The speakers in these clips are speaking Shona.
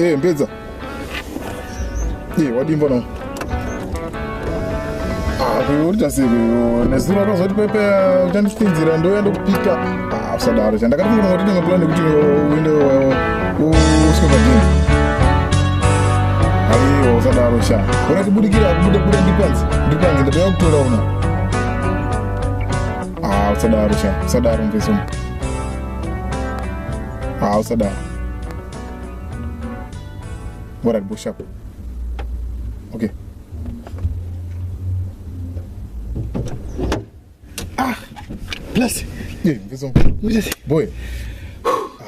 Eh, mbedza. Eh, wadii mbona? Ah, kuyo uri sei kuyo? Nezuro akazoti pepe uchandipinzira ndouya ndokupika. Ah, usadaro. Chandakati kuti ndinge plan yekuti uende usvike padini. Aiwa, usadaro sha. Ora tibudikira kubuda buda ndipanzi. Ndipanzi ndatoya kutora una. Ah, usadaro sha. Usadaro mveso. Ah, usadaro. Alright, bo sharp. Okay. Ah, plus. Yeah, mveso. Boy.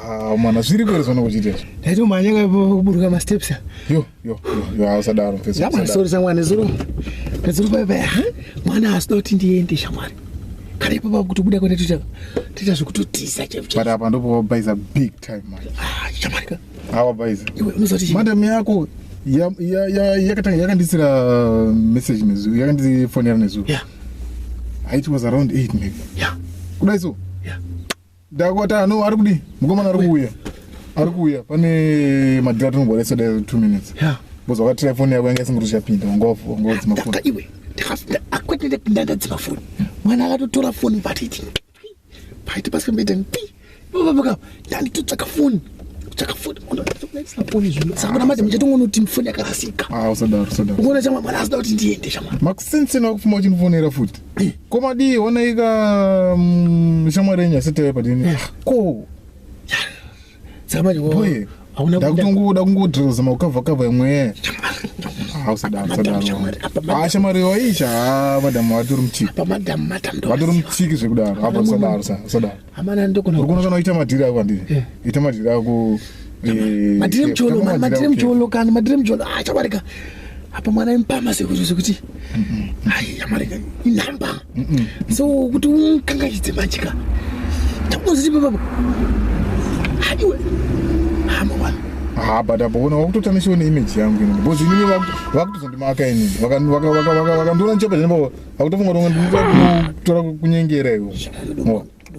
Ah, mwana zviri kwere zvona kuchiita izvi. Ndaitomhanya kuburuka masteps. Yo, yo, yo, yo, usadaro mveso. Yamwana sorry shamwari nezuro. Nezuro bye bye. Mwana asida kuti ndiende shamwari. Kana ipapo kutobuda kwene toita toita zvekutotiza chaivo. But apa ndipo wabaiza big time man. Ah, shamwari ka. Awabaiza. Iwe unozoti chii? Madam yako yakatanga yakandisira message nezuro, yakandifonera nezuro. Yeah. It was around 8 maybe. Yeah. Kudai so. Yeah. Ndakuti no ari kudii? Mukomana ari kuuya. Ari kuuya pane madhira atomboresa dai 2 minutes. Yeah. Because wakatira foni yako yanga isinguri chapinda wanga wanga wadzima foni. Iwe akwete ndandadzima foni. Mwana akatotora foni patiti. Paiti pasimboita pi. Baba ndanditotsvaka foni. Kutsvaka foni. Unotsvaka foni zvino. Saka kuna manje muchatongoona kuti foni yakarasika. Ah, usadaro, usadaro. Unoona chama mwana asida kuti ndiende chama. Makusensena wakufuma uchindifonera futi. Ko madii onaika shamwari yenyu yasitaiwe padini. Ko. Saka manje Boy. hauna Ndakutongoda kungodrozama kukavha kavha imwe. Ah, usadaro, usadaro. Ah, shamwari waisha. Ah, madam watori muchiki. Apa madam madam ndo. Watori muchiki zvekudaro. Apa usadaro, usadaro. Amana ndokona. Uri kuona kana uita madhiri ako handiti? Ita madhiri ako. Madhiri mcholo, madhiri mcholo kani, madhiri mcholo. Ah, chabarika. Apa mwana impama sekuti sekuti. Ai, amarika inamba. So kuti unkangaidze manje ka. Takunoziti baba. Haiwe. Hama wana. Ah, but apo ona wakutotamishiwa neimage yangu inini because inini vakutozondimaka inini vakandiona ndichobva ndinopa vakutofunga kuti ndinotora kunyengera iwo.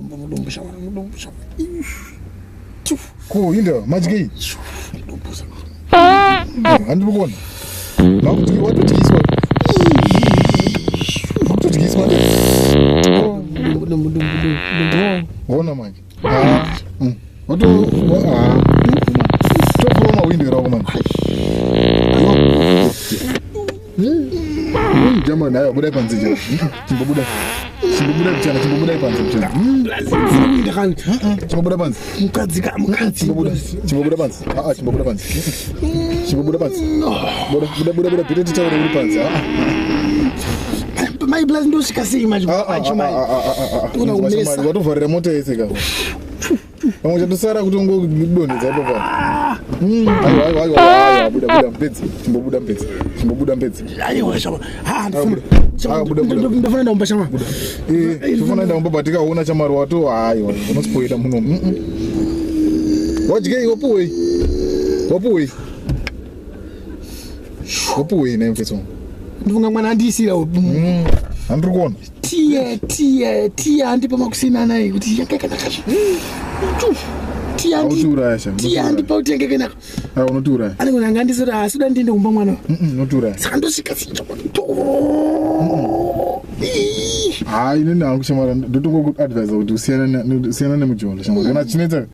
Mudumbu shamwari, mudumbu shamwari. Ko inda madyei? Handiri kuona. Makudyi watodyiswa. Wakutodyiswa. Ona manje. Ah. Wato ah. Tovhura mahwindo here wako manje. Jama nayo buda panze jama. Chimbobuda. Chimbobuda kuchana, chimbobuda panze kuchana. Chimbobuda panze. Mukadzi ka mukadzi. Chimbobuda. Chimbobuda panze. Ah, chimbobuda panze. Chimbobuda panze. Buda buda buda buda pita titaure uri panze. Ah. Mai plus ndosvika sei manje manje mai. Kuna kumesa. Watovharira mota yese ka. Pamwe chatosara kuti ungodonhedza ipapo. Aiwa aiwa aiwa aiwa buda buda mpedzi. Chimbobuda mpedzi. Chimbobuda mpedzi. Aiwa shama. Ah, ndifuna. Buda buda. Ndofuna ndaumba shama. Eh, ndofuna ndaumba but tikaona chamari wato aiwa unospoila muno. Wadyei wapuwei. Wapuwei. Wapuwei naye mfetso. Ndifunga mwana andiisira. Handiri kuona. Tiye tiye tiye andipa makusina naye kuti yanga yakanaka. Tiye andi. Unotiuraya sha. Tiye andipa kuti yanga yakanaka. Ah, unotiuraya. Anenge nanga andisira asi uda ndiende kumba mwana. Unotiuraya. Saka ndosvika sinja. Hayi inini hangu shamwari ndotongokuadvisa kuti usiyana nemujolo shamwari kana chinetsa.